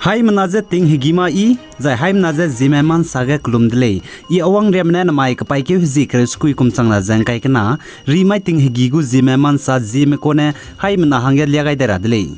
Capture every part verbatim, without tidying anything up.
Haimena je ting hegî ma i, zai haimena je Zeme mansa ge kelum de lei. I Awang Riame ne namai kepaîkeu hezie kereu sekui kum changna ze ngkai kena, rimai ting hegî gu Zeme mansa Zeme kane haimena hangge lia gai dai ra de lei.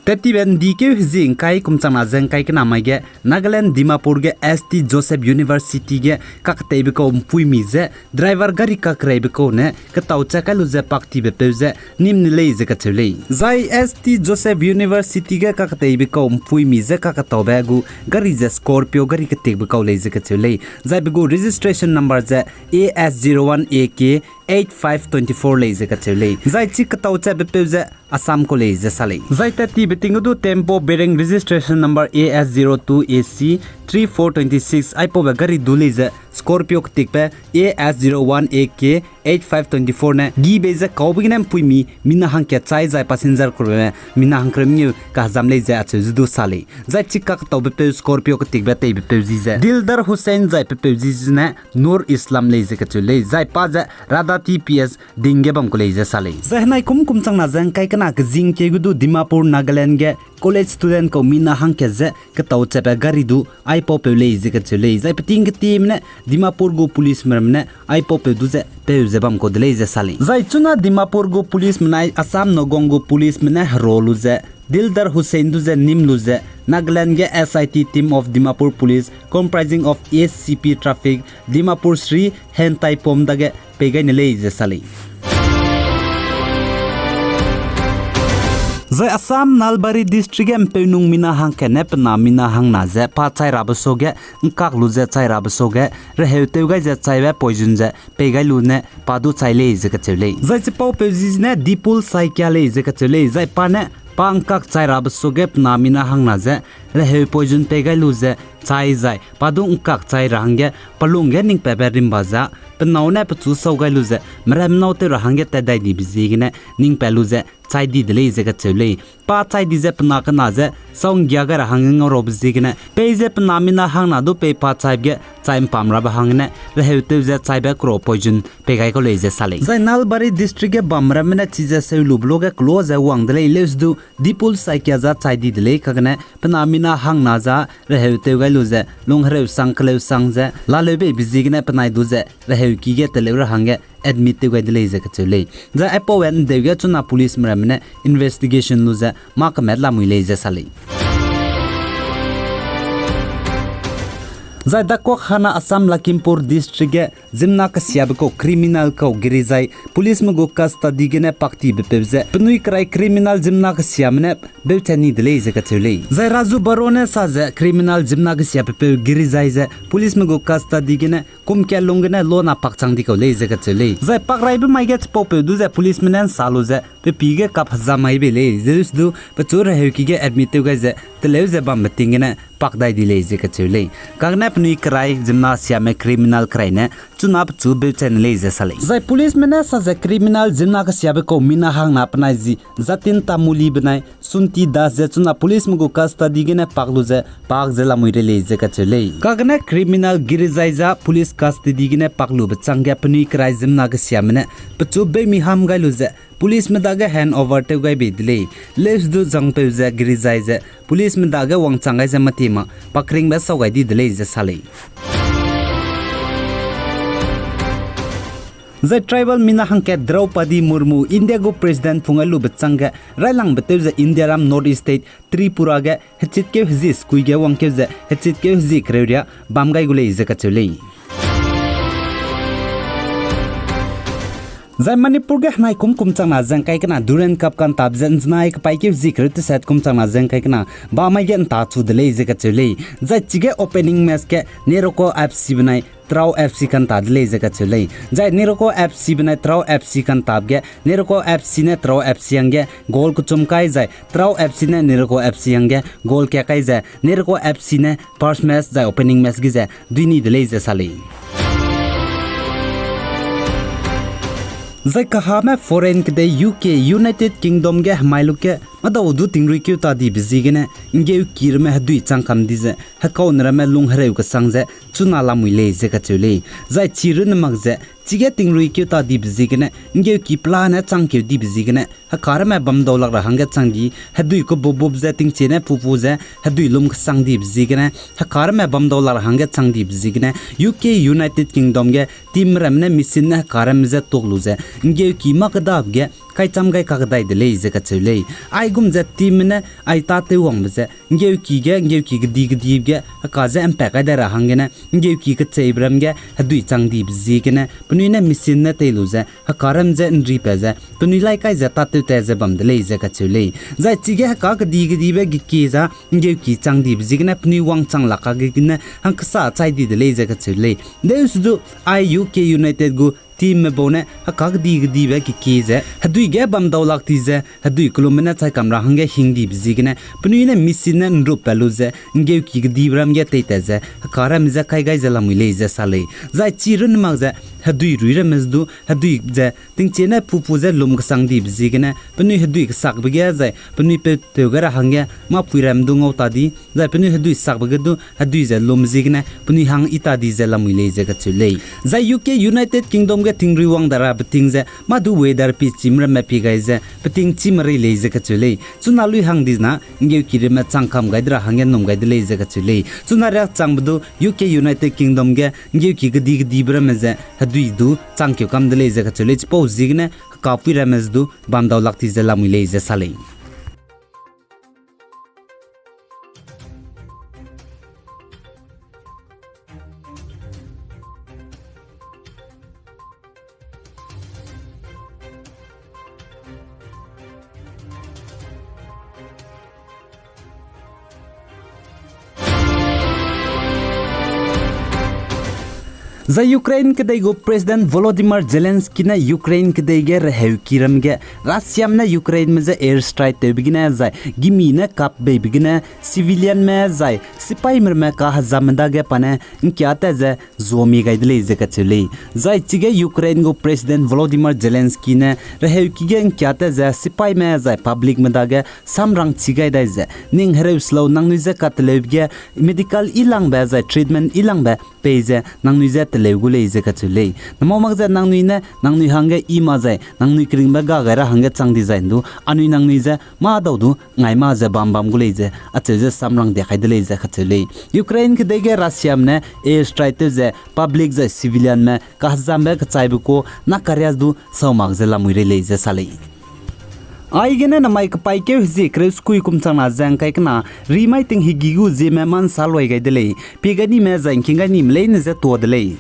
Tettibe ndikeu hezie ngkai kum changna ze ngkai kena mai ge, Nagaland Dimapur ge S T Joseph University ge kaketeibe kau mpuimi ze, driver gari kakereibe kau ne ketau chat kai lu ze paktibe peu ze nim ne lei ze kacheu lei. Zai S T Joseph University ge kaketeibe kau mpuimi ze kaketaube gu gari ze Scorpio gari ketikbe kau lei ze kacheu lei. Zai pe gu registration number ze A S zero one A K eight five twenty four lei ze kacheu lei. Zai chi ketau chatbe peu ze Assam kau lei ze sa lei. Zai tettibe ting ge du Tempo bearing registration number A S zero two A C three four twenty six aipaube gari du lei ze Scorpio ketikbe A S zero one A K eight five twenty four ne gî bei ze kaube gene mpuimi mina hangkat chai zai passenger kereume mina hangkereu mengeu kahezam lei ze acheu ze du sa lei. Zai chi kaketaube peu Scorpio ketikbe teibe peu zi ze Dildar Hussain zai pe peu zi zene Nur Islam lei ze kacheu lei. Zai pa ze Radati P S ding ge bam kau lei ze sa lei. Zai henai kum kum changna ze ngkai kena kezing keu ge du Dimapur, Nagaland ge college student kau mina hangkat ze ketau chatbe gari du aipaupeu lei ze kacheu lei. Zai peting ketieme ne Dimapur gu policeme ramme ne aipaupeu du ze peu ze bam kau de lei ze sa lei. Zai chuna Dimapur gu policeme nai Assam Nagaon gu policeme ne hero lu ze Dildar Hussain du ze nim lu ze Nagaland ge S I T team of Dimapur Police comprising of A C P Traffic Dimapur Shri Hentaipom dage pei gai ne lei ze sa lei. Zai Assam Nalbari District ge mpeunung mina hangkat ne pe na mina hangna ze pa chai rabe suage ngkak lu ze chai rabe suage reheu tew gai ze chaibe poison ze pei gai lu ne pa du chai lei ze kacheu lei. Zai chipaupeu zi zene Dipul Saikia lei ze kacheu lei. Zai pa ne pa ngkak chai rabe suage pe na mina hangna ze reheu poison pei gai lu ze chai zai pa du ngkak chai ra hangge pelung ge ningpatbe rimba za pe nâu ne pechu sau gai lu ze meram nâu tew ra hangge tat dai dibe ziegene ningpat lu ze chai di de lei ze kacheu lei. Pa chai di ze pe na kena ze sau nggia gai ra hangge ngauraube ziegene pei ze pe na mina hangna du pei pa chaibe ge chai mpam rabe hanggene reheu tew ze chaibe kro poison pei gai kau lei ze sa lei. Zai Nalbari District ge bamramme ne chize seu lube luage kelo ze wang de lei, leuse du Dipul Saikia za chai di de lei, kagene pe na mina hangna za reheu tew gai lu ze lung hereu sang keleu sang ze laleu beibe ziegene penai du ze reheuki ge teleu ra hangge admit tew gai de lei ze kacheu lei. Zai aipaue ndeu ge chuna policeme ramme ne investigation lu ze mâ kemat lamui lei ze sa lei. Zai Dakokhana Assam Lakhimpur District ge ziemmena kesiabe kau criminal kau Girizai policeme gu custody gene paktibe peu ze penui kerai criminal ziemmena kesiame ne beuche ni de lei ze kacheu lei. Zai Raju Baro ne sa ze criminal ziemmena kesiabe peu Girizai ze policeme gu custody gene kum kat lung gene lona pakchang di kau lei ze kacheu lei. Zai pakraibe mai ge chipaupeu du ze policeme ne nsa lu ze pe pî ge kap hezam mai bei lei, zeus du pechu reheuki ge admit tew gai ze teleu ze bambe ting gene pak dai di lei ze kacheu lei. Kagene penui kerai ziemmena siame criminal kerai ne chuna pechu beuche ne lei ze sa lei. Zai policeme ne sa ze criminal ziemmena kesiabe kau mina hangna penai zi Jatin Tamuli benai Sunti Das ze chuna policeme gu custody gene pak lu ze pak ze lamui re lei ze kacheu lei. Kagene criminal Girizai za police custody gene pak lube chângge penui kerai ziemmena kesiame ne pechu beumi ham gai lu ze policeme dage hand over tew gai bei de lei. Leuse du zangpeu ze Girizai ze policeme dage wangchang gai ze mati ma pakringbe sau gai di de lei ze sa lei. Zai tribal mina hangkat Draupadi Murmu India gu president phung gai lube chângge railangbe tew ze Indiaram North East State Tripura ge hechitkeu hezie sekui ge wangkeu ze hechitkeu hezie kereu riâ bam gai gu lei ze kacheu lei. Zai Manipur ge henai kum kum changna ze ngkai kena Durand Cup kantap ze nzenai kepaîkeu hezie kereu teset kum changna ze ngkai kena bamai ge nta chu de lei ze kacheu lei. Zai chige opening match ge Neroko F C benai Trao F C kanta de lei ze kacheu lei. Zai Neroko F C benai Trao F C kantap ge Neroko F C ne Trao F C hangge goal kechum kai zai Trao F C ne Neroko F C hangge goal kat kai ze Neroko F C ne first match zai opening match ge ze dui ni de lei ze sa lei. Zai kahame foreign kedei U K, United Kingdom ge hemai luge madau du tingruikeu ta dibe ziegene nggeuki ramme hedui chang kam di ze hekaune ramme lung hereu kesang ze chuna lamui lei ze kacheu lei. Zai chi runne mak ze Chige tingrui keu ta dibe ziegene, ’nggeuki pelane changkeu dibe ziegene, heka ramme bam dau lak ra hangge chang di, hedui kebubup ze tingchie ne pupu ze, hedui lum kesang dibe ziegene, heka ramme bam dau lak ra hangge chang dibe ziegene, U K United Kingdom ge team ramme ne machine ne heka ramme je tuk lu ze, ’nggeuki mâ kedabe ge, kaicham gai kakdai de lei ze kacheu lei. Aigum ze teamme ne ai tâtew wangbe ze, ’nggeuki ge, ’nggeuki kedi kedibe ge, heka je ’mpat kai dai ra hanggene, ’nggeuki kecheibe ram ge hedui chang dibe ziegene, penui ne machine ne tei lu ze, heka ram je ’nripat ze, penui lai kai ze tâtew tat ze bam de lei ze kacheu lei. Zai chige heka kedi kedibe gekie za, ’nggeuki chang dibe ziegene, penui wangchang lak kagene, hangkesa chai di de lei ze kacheu lei. Deu su du, ai U K United gu teamme bau ne, heka kedi kedibe gekie ze, hedui ge bam dau lak ti ze, hedui kelumme ne chai kam ra hangge hing dibe ziegene, penui ne machine ne ’nruppat lu ze, ’nggeuki kedibe ram ge tei tat ze, heka ramme je kai gai ze lamui lei ze sa lei. Zai chi runne mak ze, hedui rui ramme du, hedui ze, tingchie ne pupu ze lum kesang dibe ziegene, penui hedui kesakbe ge zai, penui peu teu gai ra hangge, mâ pui ram du ngau ta di, zai penui hedui sakbe ge du, hedui ze lum ziegene, penui hang i ta di ze lamui lei ze kacheu lei. Zai U K United Kingdom ge tingrui wang da ra beting ze, mâ du weather pie chîme ramme pie gai ze, beting chîme rei lei ze kacheu lei. Chuna lui hang di na, ’nggeuki ramme chang kam gai de ra hangge ’nnum gai de lei ze kacheu lei. Chuna riak changbe du U K United Kingdom ge, ’nggeuki kedi kedibe ramme ze, hedui du changkeu kam de lei ze kacheu lei. Chipau ziegene, heka pui ramme ze du, bam dau lak ti ze lamui lei ze sa lei. Zai Ukraine kedei gu President Volodymyr Zelensky ne Ukraine kedei ge reheuki ram ge Russiame ne Ukraineme je air strike tewbe gene zai gimi ne kap beibe gene civilianme zai sipaime ramme kahezamme dage pa ne ’ngkiâtat ze zuami gai de lei ze kacheu lei. Zai chige Ukraine gu President Volodymyr Zelensky ne reheuki ge ’ngkiâtat ze sipaime zai publicme dage samrang chi gai dai ze, ning hereu se lau, nangnui je kateleube ge medical yilangbe zai treatment yilangbe pei ze nangnui je teleu gu lei ze kacheu lei. Namau mak ze nangnui ne nangnui hangge i ma zai nangnui keringbe ga gai ra hangge chang dizai ’ndu, anui nangnui je mâ dau du ngai ma ze bam bam gu lei ze acheu ze samrang dia kai de lei ze kacheu lei. Ukraine kedei ge Russiame ne air strike tew ze public zai civilianme kahezambe kechaibe ku nakaria du sau mak ze lamui rei lei ze sa lei. Aigene namai kepaîkeu hezie kereu sekui kum changna ze ’ngkai kena rimai ting hegî gu zieme mâ ’nsa luai gai de lei, pie gai nime zai ’ngking gai nime leine je tuâ de lei.